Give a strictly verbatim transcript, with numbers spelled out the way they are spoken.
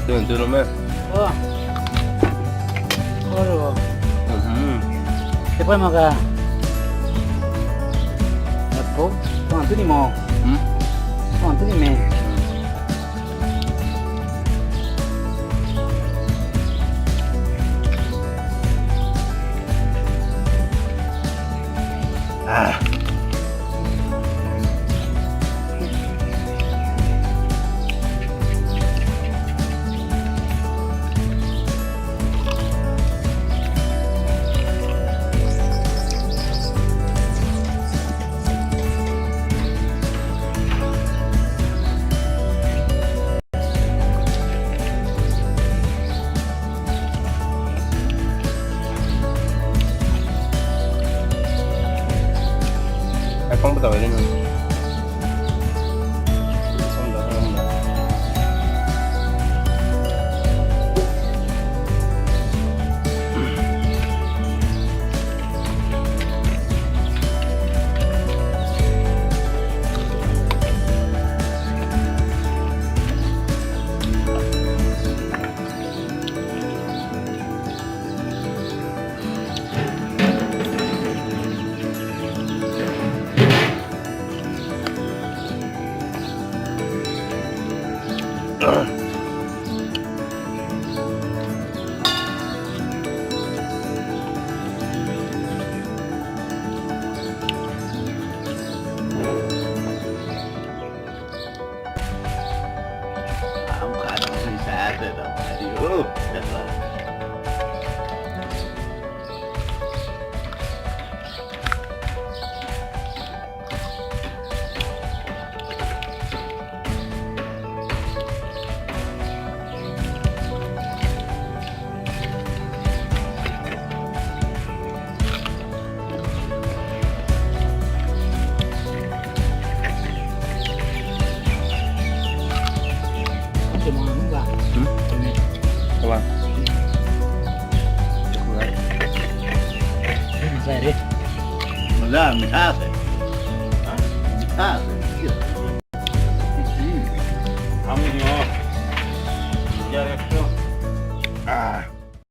Dun, dun, me. Oh. Oh, lo. Mhm. Te pa ma ga. Ko, ko tu ni mo. Hmm? Ko tu ni me. Ai, pang pe tau ai le nang. Pang da, pang da. Mala, mita se. Ha? Mita se.